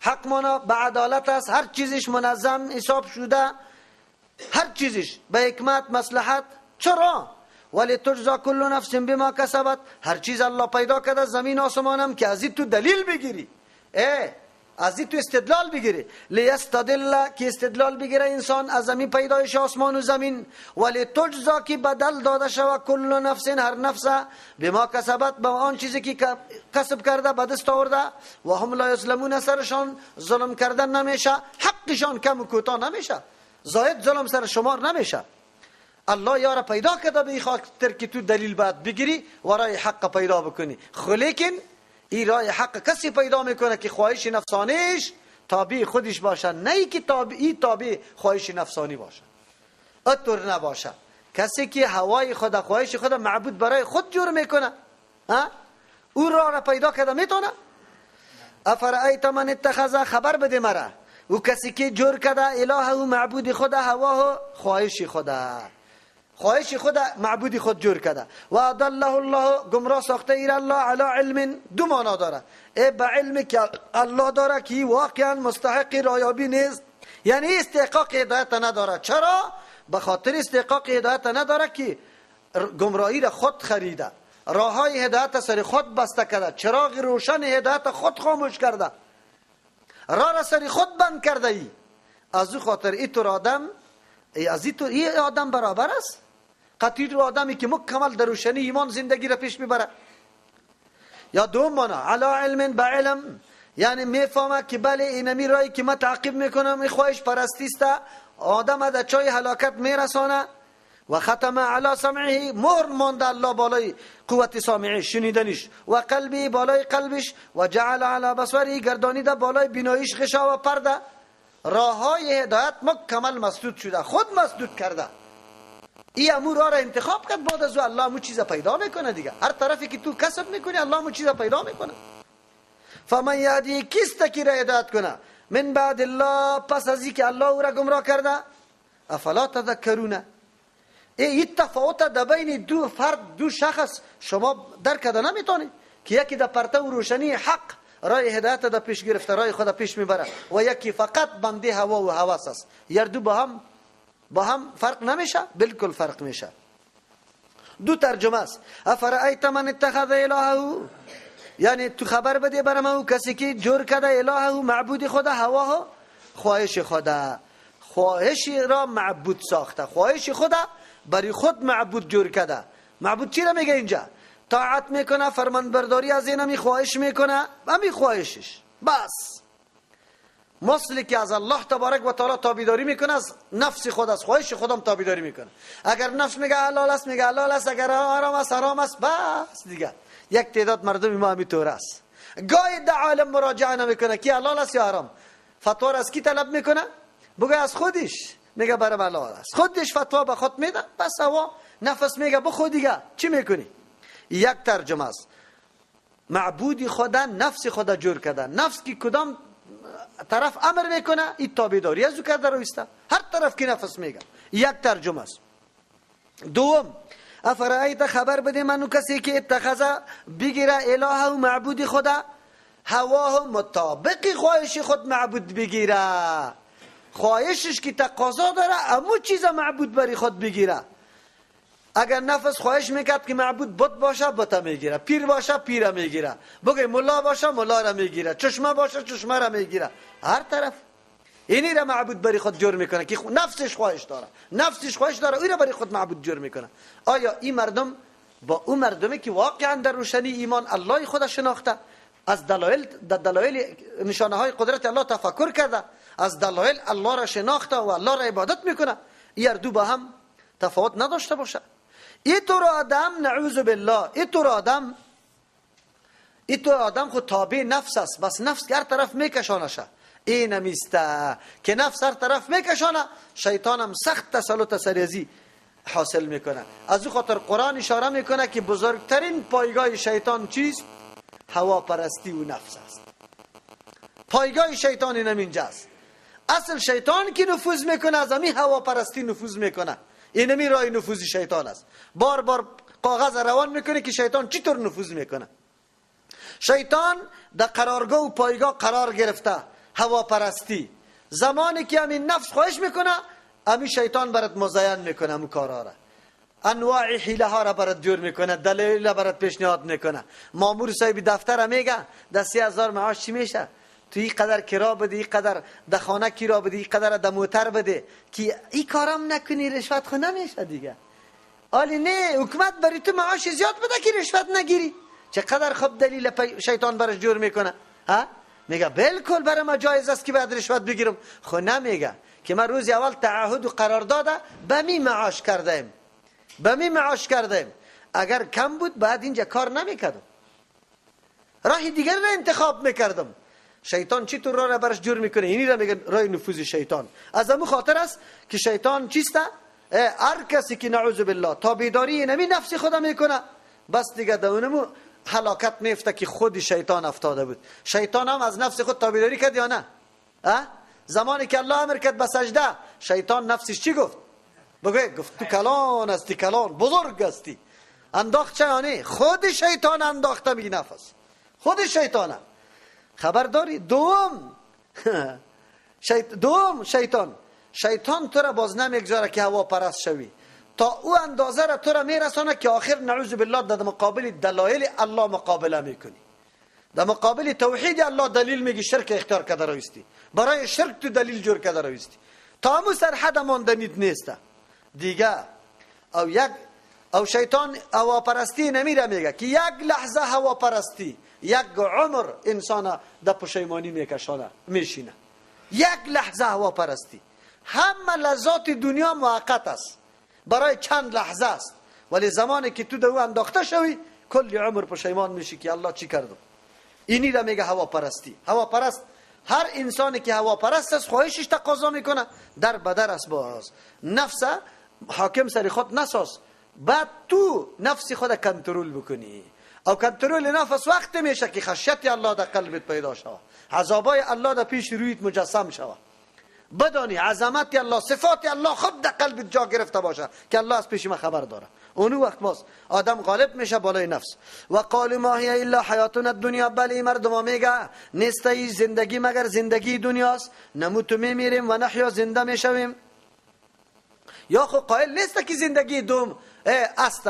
حق مانا به عدالت است، هر چیزش منظم حساب شده، هر چیزش به حکمت مصلحت. چرا؟ ولی تجزا کل نفس بما کسبت، هر چیز الله پیدا کرده زمین آسمانم که از این تو دلیل بگیری، از این تو استدلال بگیری. لیستدل که استدلال بگیره انسان از زمین پیدایش آسمان و زمین. ولی تجزا که بدل داده شود کل نفس هر نفس بما کسبت، به آن چیزی که کسب کرده به دست آورده، و هم لا یظلمون، سرشان ظلم کردن نمیشه، حقشان کم و کوتاه نمیشه، زاید ظلم سر شمار نمیشه. الله یاره پیدا کرده به خاطر که تو دلیل باید بگیری و رای حق پیدا بکنی. لیکن این رای حق کسی پیدا میکنه که خواهش نفسانیش تابع خودش باشه، نه ای که تابع خواهش نفسانی باشه. اتور نباشه. کسی که هوای خود خواهش خود معبود برای خود جور میکنه، ها، او راه را پیدا کرده میتونه. افرأیت من اتخذ، خبر بده مرا او کسی که جور کرده اله و معبود خود هواه خواهش خود، خواهش خود معبود خود جور کرده. و اضله الله، گمراه ساخته ایر الله علی علم، دو معنا داره، ای به علم که الله داره که واقعا مستحق رایابی نیست، یعنی استحقاق هدایت نداره. چرا؟ به خاطر استحقاق هدایت نداره که گمراهی را خود خریده، راههای هدایت سر خود بسته کرده، چراغ روشن هدایت خود خاموش کرده، راه را سر خود بند کرده ای. از او خاطر ای طور آدم، از این طور ای آدم برابر است قطعی رو آدمی که مکمل در روشنی ایمان زندگی را پیش میبره. یا دوم معنا علی علم، به علم، یعنی میفهمه که بله اینمی رایی که من تعقیب میکنم این خواهش پرستی است، آدم در چای هلاکت میرسانه. و ختم علی سمعه، مهر مانده الله بالای قوت سامعه شنیدنش، و قلبی بالای قلبش، و جعل علی بصره، گردانیده بالای بیناییش غشا و پرده. راههای هدایت مکمل مسدود شده، خود مسدود کرده. ای امو راه را انتخاب کرد، بعد از او الله امو چیز پیدا میکنه دیگه. هر طرفی که تو کسب میکنی الله امو چیز پیدا میکنه. فمن یهدی، کیست که را هدایت کنه من بعد الله، پس از اینکه الله او را گمراه کرده؟ افلا تذکرون. ای تفاوت در بین دو فرد، دو شخص شما درک کرده نمیتونی که یکی در پرتو روشنی حق رای هدایت در پیش گرفته، رای خود پیش میبره، و یکی فقط بنده هوا و هوس است. یار دو با هم فرق نمیشه؟ بالکل فرق میشه. دو ترجمه است. افرأیت من اتخذ الهه، یعنی تو خبر بده برام او کسی که جور کرده الهه معبود خود، هواه خواهش خود، خواهش را معبود ساخته، خواهش خود برای خود معبود جور کرده. معبود چی را میگه اینجا؟ طاعت میکنه، فرمان برداری از اینمی خواهش میکنه، همی خواهشش بس. مثلی که از الله تبارک و تعالی تابعداری میکنه، از نفس خود، از خواهش خودم تابعداری میکنه. اگر نفس میگه حلال است میگه حلال است، اگر حرام است حرام است، بس دیگه. یک تعداد مردم ما همینطور است، گاهی در عالم مراجعه نمیکنه که حلال است یا حرام. فتوا از کی طلب میکنه؟ بگه از خودش، میگه برام حلال است. خودش فتوا به خود میده، بس هوا نفس میگه بخو دیگه چی میکنی؟ یک ترجمه است. معبودی خدا نفس خدا جور کرده، نفس کی کدام طرف امر میکنه این تابعداری از او کرده رویسته، هر طرف که نفس میگه. یک ترجمه است. دوم، افرأیت، خبر بده منو کسی که اتخذ بگیره اله و معبود خدا، هواه مطابق خواهش خود معبود بگیره، خواهشش که تقاضا داره امو چیز معبود بری خود بگیره. اگر نفس خواهش میکرد که معبود بت باشه بت میگیره، پیر باشه پیر میگیره، بگه ملا باشه ملا را میگیره، چشمه باشه چشمه را میگیره. هر طرف اینی را معبود بری خود جور میکنه که نفسش خواهش داره، نفسش خواهش داره او را بری خود معبود جور میکنه. آیا این مردم با او مردمی که واقعا در روشنی ایمان الله خود شناخته، از دلایل نشانه های قدرت الله تفکر کرده، از دلایل الله را شناخته و الله را عبادت میکنه، این دو با هم تفاوت نداشته باشه؟ این طور آدم نعوذ بالله، این طور آدم، این طور آدم خود تابع نفس است، بس نفس هر طرف میکشانشه. این نمیسته که نفس هر طرف میکشانه، شیطانم سخت تسلط سریزی حاصل میکنه. از او خاطر قرآن اشاره میکنه که بزرگترین پایگاه شیطان چیست؟ هواپرستی و نفس است. پایگاه شیطان اینم اینجاست. اصل شیطان که نفوذ میکنه از همین هواپرستی نفوذ میکنه. اینمی راه نفوذ شیطان است. بار بار کاغذ روان میکنه که شیطان چطور نفوذ میکنه. شیطان در قرارگاه و پایگاه قرار گرفته، هواپرستی. زمانی که همین نفس خواهش میکنه، همین شیطان برات مزین میکنه همون کارا را، انواع حیله ها را برات جور میکنه، دلیل برات پیشنهاد میکنه. مامور صاحب دفتر میگه د 3000 معاش چی میشه؟ تو این قدر کرا بده، این قدر د خانه کرا بده، این قدر د موتر بده، که این کارم نکنی رشوت خو نمیشه دیگه. آلی نه، حکومت برای تو معاش زیاد بده که رشوت نگیری. چقدر خوب دلیل شیطان برش جور میکنه. ها میگه بالکل برای ما جایز است که بعد رشوت بگیرم. خو نمیگه که من روز اول تعهد و قرار داده به می معاش کردیم، به می معاش کردیم، اگر کم بود بعد اینجا کار نمیکردم، راه دیگر را انتخاب میکردم. شیطان چطور راه را برش جور میکنه؟ اینی را میگن راه نفوذ شیطان. از امو خاطر است که شیطان چیست؟ هر کسی که نعوذ بالله تابعداری نمی نفس خدا میکنه، بس دیگه دونمو هلاکت میفته که خود شیطان افتاده بود. شیطان هم از نفس خود تابعداری کرد یا نه؟ زمانی که الله امر کرد به سجده، شیطان نفسش چی گفت؟ بگه گفت تو کلان هستی، کلان بزرگ هستی. انداخت چه یعنی؟ خود شیطان انداخته می نفس، خود شیطانه. خبر داری؟ دوم دوم شیطان تو را باز نمیگذاره که هوا پرست شوی، تا او اندازه را تو را میرسانه که آخر نعوذ بالله در مقابل دلایل الله مقابله میکنی، در مقابل توحید الله دلیل میگی، شرک اختیار کرده رویستی، برای شرک تو دلیل جور کرده رویستی، تا همو سرحد ماندنیت نیسته دیگه. او یک او شیطان هواپرستی نمیره، میگه که یک لحظه هواپرستی یک عمر انسان در پشیمانی میکشانه میشینه. یک لحظه هواپرستی، همه لذات دنیا موقت است، برای چند لحظه است، ولی زمانی که تو در او انداخته شوی کل عمر پشیمان میشی که الله چی کردم. اینی را میگه هواپرستی. هواپرست هر انسانی که هواپرست است خواهشش تقاضا میکنه، در بدر است باز. نفس حاکم سر خود نساز، بعد تو نفس خود کنترل بکنی. او کنترل نفس وقت میشه که خشیت الله در قلبت پیدا شوه، عذابای الله در پیش رویت مجسم شوه، بدانی عظمت الله، صفات الله خود در قلبت جا گرفته باشه که الله از پیش ما خبر داره. اونو وقت باز آدم غالب میشه بالای نفس. و قالوا ما هی الا حیاتنا الدنیا، بله مردم میگه نیست ای زندگی مگر زندگی دنیاست، نموت میمیریم و نحیا زنده میشویم. یا خو قائل نیست که زندگی دوم است.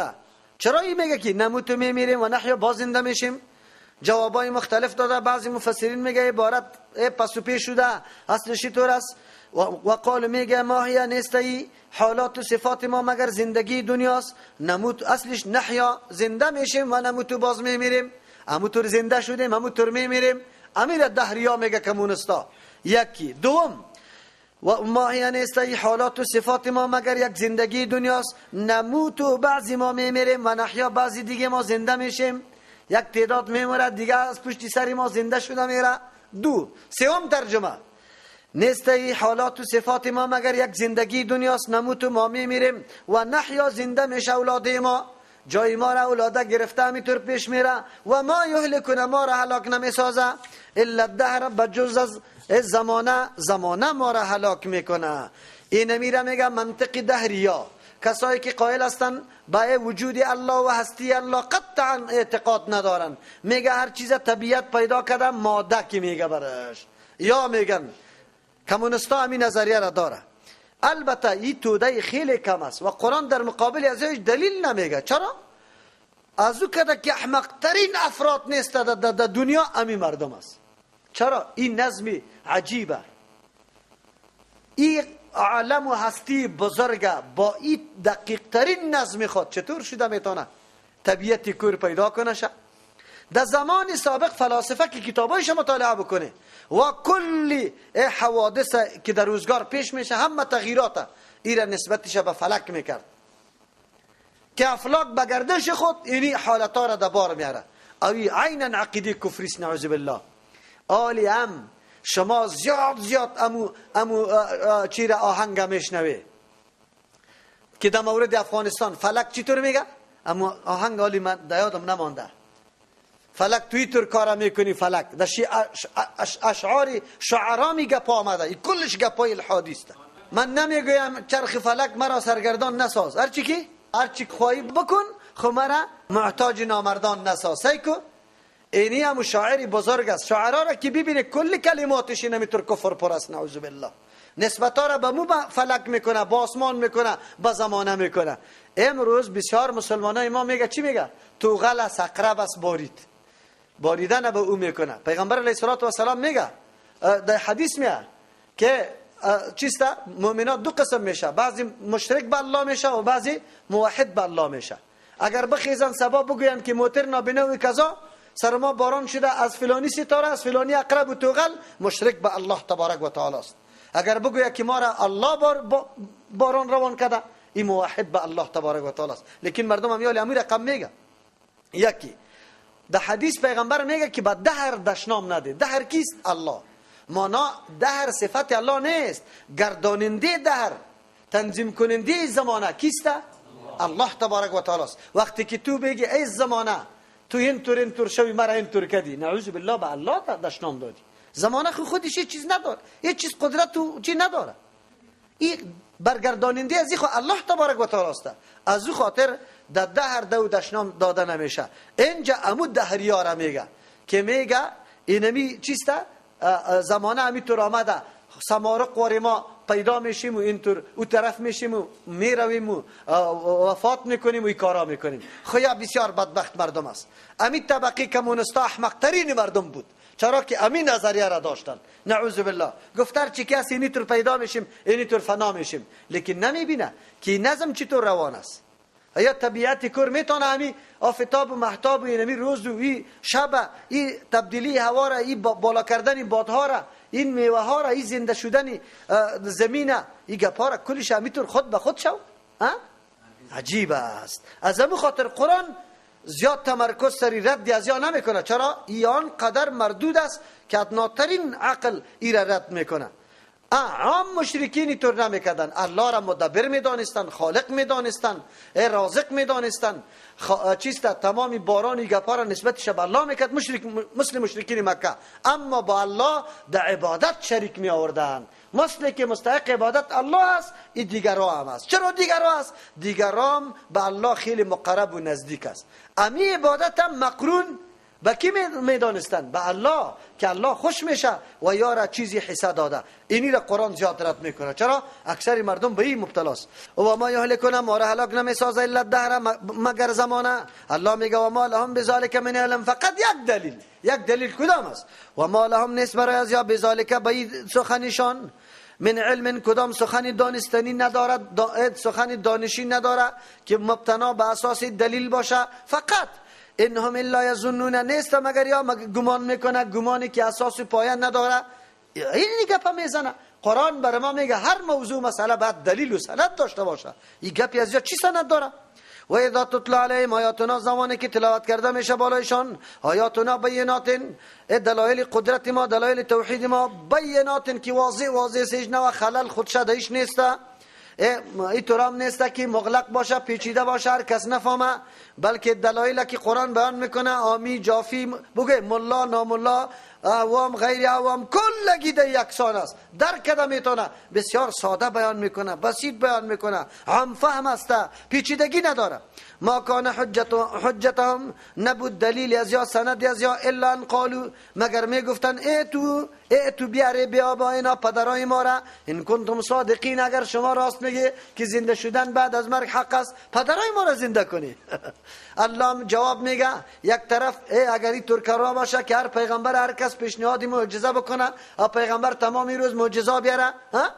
چرا این میگه که نموت میمیریم و نحیا باز زنده میشیم؟ جوابای مختلف داده. بعضی مفسرین میگه عبارت پس و پیش شده، اصلش طور است. و قال میگه ما هی نیست ای حالات و صفات ما مگر زندگی دنیاست، نموت اصلش نحیا زنده میشیم و نموت باز میمیریم، همونطور زنده شدیم همونطور میمیریم. امیر دهریا میگه کمونستا. یکی دوم و ما هی نیست ای حالات و صفات ما مگر یک زندگی دنیاست، نموت و بعضی ما میمیریم و نحیا بعضی دیگه ما زنده میشیم، یک تعداد میموره دیگه از پشت سر ما زنده شده میره. دو سوم ترجمه نیست ای حالات و صفات ما مگر یک زندگی دنیاست، نموت و ما میمیریم و نحیا زنده میشه اولاد ما، جای ما را اولاده گرفته همینطور پیش میره و ما یهلکون ما را هلاک نمیسازه الا الدهر، بجز از زمانه، زمانه ما را هلاک میکنه. این میره میگه منطق دهریا، کسایی که قائل هستند به وجود الله و هستی الله قطعا اعتقاد ندارن، میگه هر چیز طبیعت پیدا کرده ماده که میگه برش، یا میگن کمونستا همین نظریه را داره. البته این توده خیلی کم است و قرآن در مقابل از هیچ دلیل نمیگه. چرا؟ از او کده که احمق ترین افراد نیست در دنیا امی مردم است. چرا؟ این نظم عجیبه، این عالم و هستی بزرگه با این دقیق ترین نظم خود چطور شده میتونه طبیعت کور پیدا کنه؟ در زمان سابق فلاسفه که کتابایش مطالعه بکنه و کلی حوادث که در روزگار پیش میشه همه تغییرات ایره نسبتش به فلک میکرد که افلاک به گردش خود اینی حالتا را دبار میاره. اوی عینا عقیده کفریست نعوذ بالله. آلی هم شما زیاد زیاد امو چیره آهنگ میشنوی که در مورد افغانستان فلک چطور میگه؟ امو آهنگ آلی من یادم نمانده. فلک توی تر کار میکنی، فلک در اشعار شعرا می گپ آمده، این کلش گپای الحادی است. من نمیگویم چرخ فلک مرا سرگردان نساز، هرچی که هرچی خواهی بکن خو مرا محتاج نامردان نساز. سیکو اینی هم شاعری بزرگ است. شاعرها را که ببینه کل کلماتش اینمیتر کفر پر است، نعوذ بالله. نسبت را به مو فلک میکنه، با آسمان میکنه، با زمانه میکنه. امروز بسیار مسلمانای ما میگه چی میگه؟ توغل است، عقرب است، بارید. باریدن به او میکنه. پیغمبر علیه الصلاة والسلام میگه در حدیث میگه که چیست؟ مؤمنات دو قسم میشه، بعضی مشرک به الله میشه و بعضی موحد به الله میشه. اگر بخیزن سبا بگوین که موتر نابینه و کذا سر ما باران شده از فلانی ستاره، از فلانی عقرب و توغل، مشرک به الله تبارک و تعالی است. اگر بگوید که ما را الله باران روان کرده، این موحد به الله تبارک و تعالی است. لیکن مردم هم یالی امیر رقم میگه. یکی در حدیث پیغمبر میگه که به دهر دشنام نده. دهر کیست؟ الله. مانا دهر صفت الله نیست، گرداننده دهر، تنظیم کننده زمانه کیست؟ الله تبارک و تعالی است. وقتی که تو بگی ای زمانه تو اینطور اینطور شوی مرا اینطور کردی، نعوذ بالله به الله دشنام دادی. زمانه خودش هیچ چیز نداره، هیچ چیز قدرت و چی نداره. این برگرداننده از خو الله تبارک و تعالی است. از او خاطر در دهر دو دشنام داده نمیشه. اینجا امو دهریا را میگه که میگه اینمی چیست؟ زمانه همینطور آمده، سمارق واری ما پیدا میشیم و اینطور او طرف میشیم و میرویم و وفات میکنیم و این کارا میکنیم. خیا بسیار بدبخت مردم است. امی طبقه کمونستا احمق ترین مردم بود، چرا که امی نظریه را داشتن، نعوذ بالله. گفتر چی کسی اینطور پیدا میشیم اینطور فنا میشیم، لیکن نمیبینه که نظم چطور روان است. یا طبیعت کور میتونه امی آفتاب و مهتاب و اینمی روز و این شب، این تبدیلی هوا را، این بالا کردن بادها را، این میوه ها را، این زنده شدن زمین، این گپ ها را کلش همیطور خود به خود شو. عجیب است. از همون خاطر قرآن زیاد تمرکز سری رد از یا نمیکنه. چرا؟ ایان قدر مردود است که ادناترین عقل ای را رد میکنه. عام مشرکین اینطور نمیکردن. الله را مدبر میدانستن، خالق میدانستن، رازق میدانستن. چیست؟ تمام باران گپا را نسبتش به الله میکرد، مشرک مثل مشرکین مکه. اما با الله در عبادت شریک می آوردن، مثل که مستحق عبادت الله است، این دیگرها هم است. چرا دیگرها است؟ دیگران به الله خیلی مقرب و نزدیک است. امی عبادت هم مقرون به کی میدانستن؟ به الله، که الله خوش میشه و یارا چیزی حصه داده. اینی را قرآن زیاد رد میکنه. چرا؟ اکثر مردم به این مبتلاست. و ما یهلکنا، ما را هلاک نمیسازه الا الدهر، مگر زمانه. الله میگه و ما لهم بذلک من علم. فقط یک دلیل، یک دلیل کدام است؟ و ما لهم نیست برای از یا بذلک به این سخنشان من علم، کدام سخن دانستنی ندارد، سخن دانشی نداره که مبتنا به اساس دلیل باشه. فقط انهم الا یظنون، نیست مگر یا گمان میکنه، گمانی که اساس پایان نداره. این گپ میزنه. قرآن بر ما میگه هر موضوع مسئله باید دلیل و سند داشته باشه. این گپی از یا چی سند داره؟ و اذا تتلی علیهم آیاتنا، زمانی که تلاوت کرده میشه بالایشان آیاتنا بینات، دلایل قدرت ما، دلایل توحید ما، بینات که واضح واضح سجنه و خلل خودشه دیش نیست. اینطور هم نیست که مغلق باشه، پیچیده باشه، هر کس نفهمه، بلکه دلایل که قرآن بیان میکنه عامی جافی بگه ملا ناملا عوام غیر عوام کلگی در یکسان است، درک کرده میتونه. بسیار ساده بیان میکنه، بسیط بیان میکنه، عام فهم است، پیچیدگی نداره. ما کان حجتهم، نبود دلیل از یا سند از یا الا ان قالوا، مگر میگفتن ائتوا بیاره بیا با اینا پدرای ما را، ان کنتم صادقین، اگر شما راست میگی که زنده شدن بعد از مرگ حق است، پدرای ما را زنده کنی. الله جواب میگه یک طرف اگر این ترکرا باشه که هر پیغمبر هر کس پیشنهاد معجزه بکنه، پیغمبر تمام روز معجزه بیاره، ها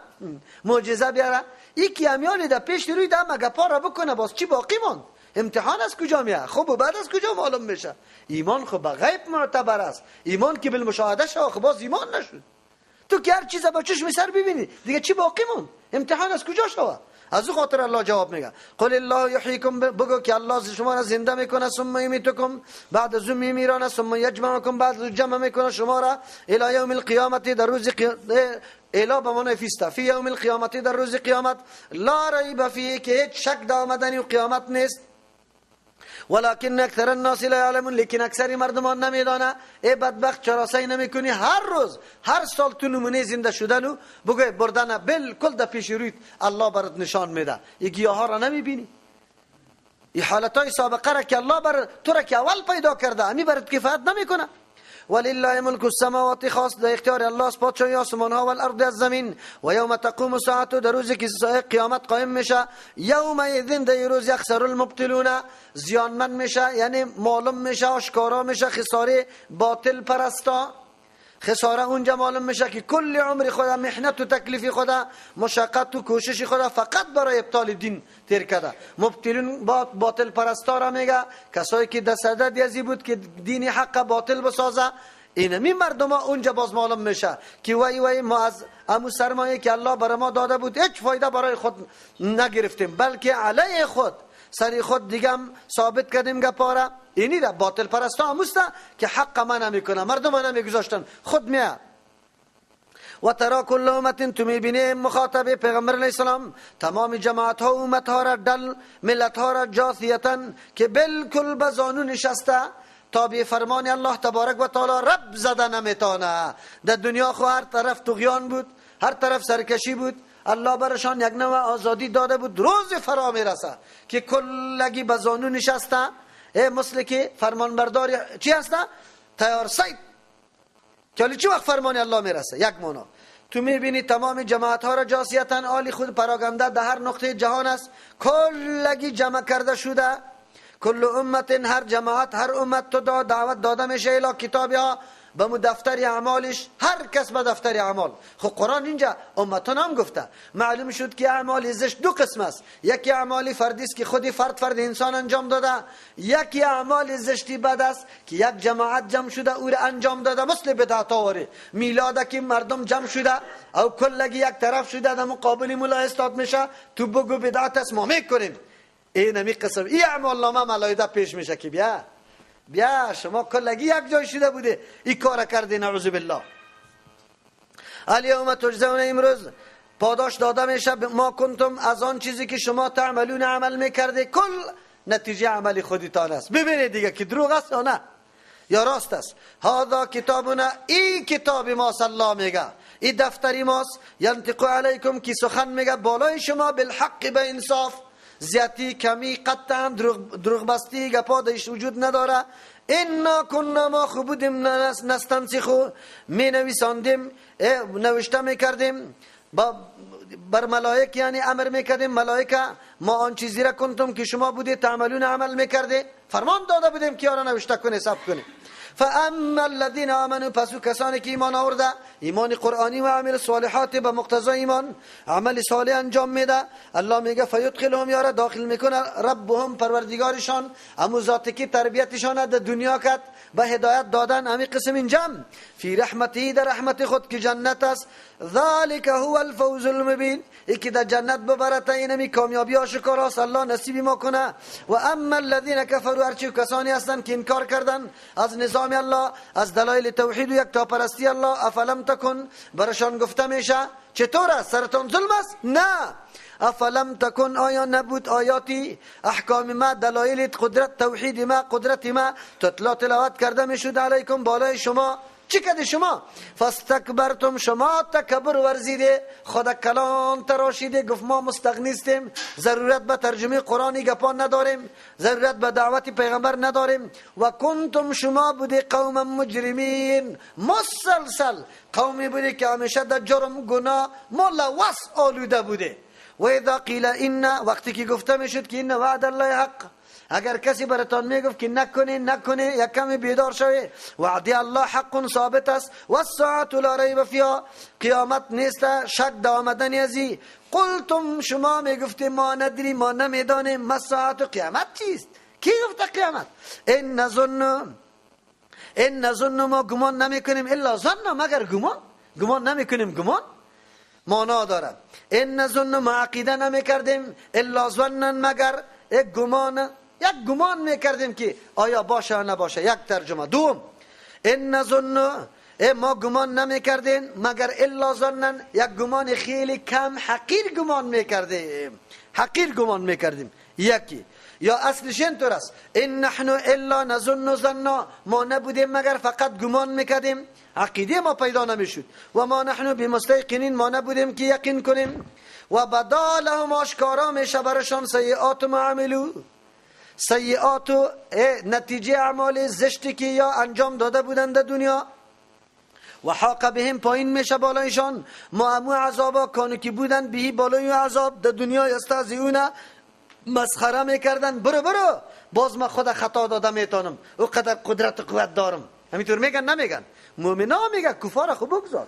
معجزه بیاره، یکی امیالی در پیش روی دم اگه پا را بکنه، باز چی باقی ماند؟ امتحان از کجا میاد؟ خب و بعد از کجا معلوم میشه؟ ایمان خب به غیب معتبر است، ایمان که بالمشاهده شو خب باز ایمان نشد. تو که هر چیز با چشم سر ببینی دیگه چی باقی موند؟ امتحان از کجا شوه؟ از او خاطر الله جواب میگه قل الله یحییکم، بگو که الله شما را زنده میکنه، ثم یمیتکم، بعد از میمیرانه، ثم یجمعکم، بعد از جمع میکنه شما را، الی یوم القیامت، در روز الی به معنی فیستا، فی یوم القیامت، در روز قیامت، لا ریب فیه، که هیچ شک در آمدن و قیامت نیست. ولكن اکثر الناس لا یعلمون، لیکن اکثر مردمان نمیدانه. ای بدبخت چرا سعی نمیکنی هر روز هر سال تو نمونه زنده شدن و بگوی بردن بالکل در پیش رویت الله برات نشان میده. این گیاه ها را نمیبینی؟ این حالتهای سابقه را که الله بر تو را که اول پیدا کرده امی برات کفایت نمیکنه. ولله ملک السماوات، خاص در اختیار الله است پادشاهی آسمان ها و الارض از زمین. و یوم تقوم الساعه، در روزی که قیامت قائم میشه، یومئذ در روز یخسر المبطلون، زیانمند میشه، یعنی معلوم میشه، آشکارا میشه خساره باطل پرستا. خساره اونجا معلوم میشه که کل عمر خدا محنت و تکلیف خدا مشقت و کوشش خدا فقط برای ابطال دین تیر کرده. مبتلون باطل پرستا را میگه، کسایی که در صدد ازی بود که دین حق باطل بسازه، اینمی مردم ها اونجا باز معلوم میشه که وای وای ما از امو سرمایه که الله برای ما داده بود هیچ فایده برای خود نگرفتیم، بلکه علیه خود سری خود دیگه ثابت کردیم گپاره. اینی را باطل پرستا هموسته که حق من نمیکنه، مردم من نمیگذاشتن، خود میاد. و ترا کل امت، تو میبینی مخاطب پیغمبر علیه السلام تمام جماعت ها و امت ها را، دل ملت ها را، جاثیتا که بالکل به زانو نشسته، تابع فرمان الله تبارک و تعالی رب زده نمیتانه. در دنیا خو هر طرف طغیان بود، هر طرف سرکشی بود، الله برشان یک نوع آزادی داده بود. روز فرا میرسه که کلگی به زانو نشسته، ای مثل که فرمانبردار چی هسته؟ تیار سید که چی وقت فرمان الله میرسه. یک معنا تو میبینی تمام جماعت ها را جاسیتا آلی خود پراگنده در هر نقطه جهان است، کلگی جمع کرده شده. کل امت، هر جماعت هر امت تو دعوت داده میشه الی کتابها، به دفتر اعمالش، هر کس به دفتر اعمال. خب قرآن اینجا امتان هم گفته. معلوم شد که اعمال زشت دو قسم است، یکی اعمال فردی است که خودی فرد انسان انجام داده، یکی اعمال زشتی بد است که یک جماعت جمع شده او را انجام داده، مثل بدعت آوری میلاد که مردم جمع شده او کلگی یک طرف شده در مقابل مولا استاد میشه، تو بگو بدعت است ما میکنیم. این همی قسم این اعمال نامه ملائکه پیش میشه که بیا بیا شما کلگی یک جای شده بوده این کار کرده، نعوذ بالله. الیوم تجزون، امروز پاداش داده میشه ما کنتم، از آن چیزی که شما تعملون عمل میکرده، کل نتیجه عمل خودتان است. ببینید دیگه که دروغ است یا نه یا راست است. هذا کتابنا، ای کتاب ما، الله میگه ای دفتری ماست، ینطق علیکم، که سخن میگه بالای شما، بالحق، به انصاف، زیادی کمی قطعا دروغ بستی گپا درش وجود نداره. انا کنا، ما خو بودیم، نستنسخو، می نویساندیم، نوشته میکردیم بر ملائک، یعنی امر میکردیم ملائکه ما آن چیزی را کنتم که شما بودی تعملون عمل میکرده، فرمان داده بودیم که آرا نوشته کنه ثبت کنه. فاما الذين آمنوا، پس کسانی که ایمان آورده، ایمان قرآنی و عمل صالحات به مقتضای ایمان عمل صالح انجام میده، الله میگه فیدخلهم، یارا داخل میکنه ربهم، پروردگارشان، امو ذاتی که تربیتشان در دنیا کرد به هدایت دادن، امی قسم اینجام فی رحمتی، در رحمت خود که جنت است. ذالک هو الفوز المبین، ای که در جنت ببرد اینمی کامیابی آشکار است، الله نصیب ما کنه. و اما الذین کفروا، هرچی کسانی هستند که انکار کردن از نظام الله، از دلایل توحید و یکتاپرستی الله، افلم تکن، برشان گفته میشه چطور است؟ سرتان ظلم است؟ نه. افلم تکن، آیا نبود آیاتی، احکام ما، دلایل قدرت توحید ما، قدرت ما، تتلا تلاوت کرده میشد علیکم، بالای شما، چی کردی شما؟ فاستکبرتم، شما تکبر ورزیده، خدا کلان تراشیده، گفت ما مستغنیستیم، ضرورت به ترجمه قرآنی گپان نداریم، ضرورت به دعوت پیغمبر نداریم. و کنتم، شما بودی قوم مجرمین، مسلسل قومی بودی که همیشه در جرم گناه ملوث آلوده بوده. و اذا قیل ان، وقتی که گفته میشد که ان وعد الله حق، اگر کسی براتان میگفت که نکنی نکنی، یک کمی بیدار شوی، وعده الله حق ثابت است، و الساعة لا ریب فیها، قیامت نیست شک در آمدن ازی. قلتم، شما میگفتیم ما ندری، ما نمیدانیم، ما الساعة، قیامت چیست؟ کی گفته قیامت؟ ان نظن، ان نظن، ما گمان نمیکنیم، الا ظن، مگر گمان، گمان نمیکنیم، گمان معنا دارد. ان نظن، ما عقیده نمیکردیم، الا ظنا، مگر یک گمان، یک گمان میکردیم که آیا باشه یا نباشه. یک ترجمه. دوم، ان نظن، ما گمان نمیکردیم مگر الا ظنا، یک گمان خیلی کم حقیر گمان میکردیم، حقیر گمان میکردیم. یکی یا اصلش اینطور است، ان نحن الا نظن ظنا، ما نبودیم مگر فقط گمان میکردیم، عقیده ما پیدا نمیشد. و ما نحن بمستیقنین، ما نبودیم که یقین کنیم. و بدا لهم، آشکارا میشه برشان سیئات ما عملو، سیئات و نتیجه اعمال زشتی که یا انجام داده بودند در دنیا. و حاق بهم پایین میشه بالایشان ما امو عذابا کانو که بودن بهی بالای عذاب در دنیا یستهزئون مسخره میکردن. برو برو باز ما خود خطا داده میتونم، او قدر قدرت و قوت دارم. همینطور میگن نمیگن؟ مؤمنا میگن، کفار خوب بگذار.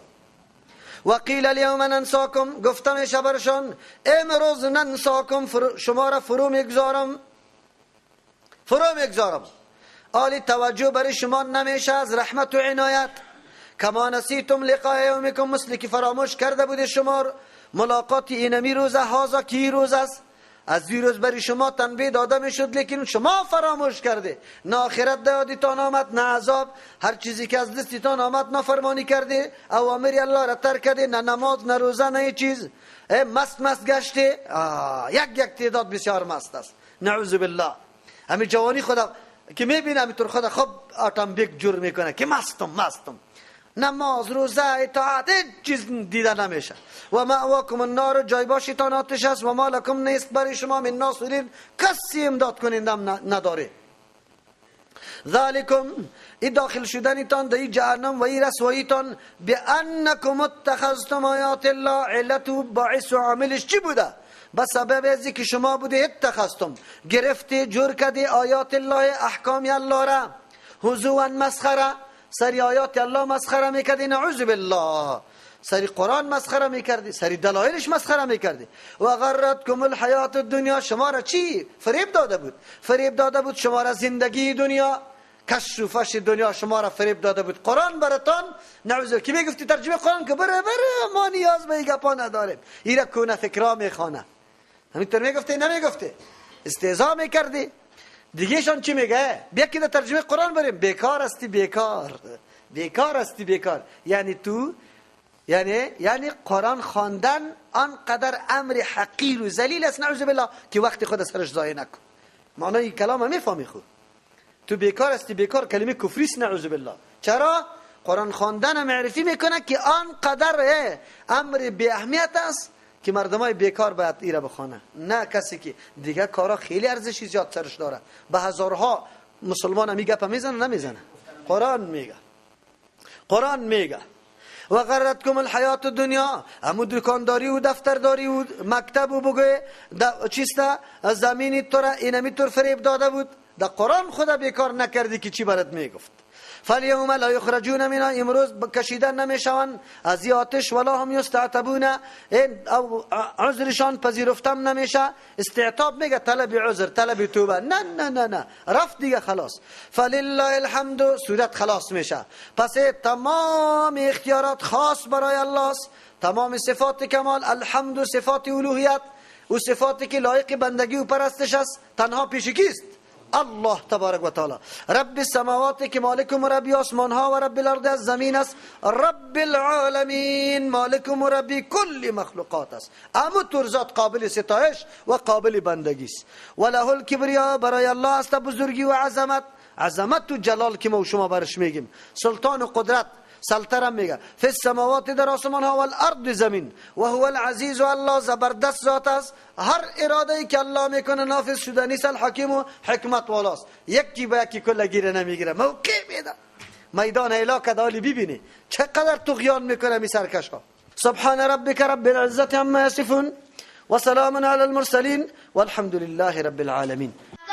و قیل الیوم ننساکم، گفته میشه برشان امروز ننساکم، شما را فرو میگذارم، فرو میگذارم. آلی توجه برای شما نمیشه از رحمت و عنایت. کما نسیتم لقاء یومکم، مثل که فراموش کرده بود شما ملاقات اینمی روز، هازا کی روز است. از روز برای شما تنبیه داده میشد لیکن شما فراموش کرده، نه آخرت یادتان آمد نه عذاب، هر چیزی که از دستتان آمد نافرمانی کرده، اوامر الله را ترک کرده، نه نماز نه روزه نه چیز، مست مست گشته. یک یک تعداد بسیار مست است، نعوذ بالله. همین جوانی خدا که میبینه همینطور خدا خب آتم بیک جور میکنه که مستم مستم، نماز روزه اطاعت هیچ چیز دیده نمیشه. و مأواکم النار، جای باشتان آتش است. و ما لکم نیست برای شما من ناصرین، کسی امداد کنندم نداره. ذالکم، ای داخل شدنتان در این جهنم و این رسواییتان، بانکم اتخذتم آیات الله، علت و باعث و عاملش چی بوده؟ به سبب ازی که شما بوده اتخذتم، گرفتی جور کردی آیات الله، احکام الله را هزوا مسخره، سری آیات الله مسخره میکردی، نعوذ بالله، سری قرآن مسخره میکردی، سری دلایلش مسخره میکردی. و غرتکم الحیات الدنیا، شما را چی فریب داده بود؟ فریب داده بود شما را زندگی دنیا، کش و فش دنیا شما را فریب داده بود. قرآن براتان نعوذ که میگفتی ترجمه قرآن که بره بره ما نیاز به این گپا نداریم، ایرا کونه فکرا میخوانه. همینطور میگفتی نمیگفتی؟ استهزا میکردی. دیگه شان چی میگه؟ بیا که در ترجمه قرآن بریم، بیکار هستی بیکار، بیکار هستی بیکار. یعنی تو یعنی قرآن خواندن آنقدر امر حقیر و ذلیل است نعوذ بالله که وقت خود سرش ضایع نکن. معنای این کلام میفهمی خود. تو بیکار هستی بیکار کلمه کفری است نعوذ بالله. چرا؟ قرآن خواندن معرفی میکنه که آنقدر امر بی اهمیت است که مردمای بیکار باید ایره بخوانه، نه کسی که دیگه کارا خیلی ارزشی زیاد سرش داره. به هزارها مسلمان همی گپ میزنه نمیزنه؟ قرآن میگه، قرآن میگه. و غرتکم الحیات الدنیا، همو دکانداری و دفترداری و مکتب و بگه چیسته زمینی تو را اینمی طور فریب داده بود. در قرآن خدا بیکار نکردی که چی برات میگفت. فالیوم لا یخرجون منها، امروز کشیدن نمیشوند از آتش، ولا هم یستعتبون، او عذرشان پذیرفتم نمیشه. استعتاب میگه طلب عذر، طلب توبه، نه نه نه نه، رفت دیگه خلاص. فلله الحمد، صورت خلاص میشه. پس تمام اختیارات خاص برای الله است، تمام صفات کمال، الحمد و صفات الوهیت و صفاتی که لایق بندگی و پرستش است تنها پیش کیست؟ الله تبارک و تعالی. رب السماوات که مالک و مربی آسمان ها و رب الارض از زمین است، رب العالمین مالک و مربی کل مخلوقات است. اما طور ذات قابل ستایش و قابل بندگی است. و له الکبریا، برای الله است بزرگی و عظمت، عظمت و جلال که ما و شما برش میگیم، سلطان و قدرت، سلطره میگه. فی السماوات در آسمان ها و الارض زمین. و هو العزیز، و الله زبردست ذات است، هر اراده ای که الله میکنه نافذ شده نیست، الحکیم و حکمت والاست. یکی به یکی کل گیره نمیگیره، موقع میده میدان اعلا کدالی ببینی چقدر طغیان میکنه می سرکش ها. سبحان ربک رب العزة عما یصفون و سلام علی المرسلین والحمد لله رب العالمین.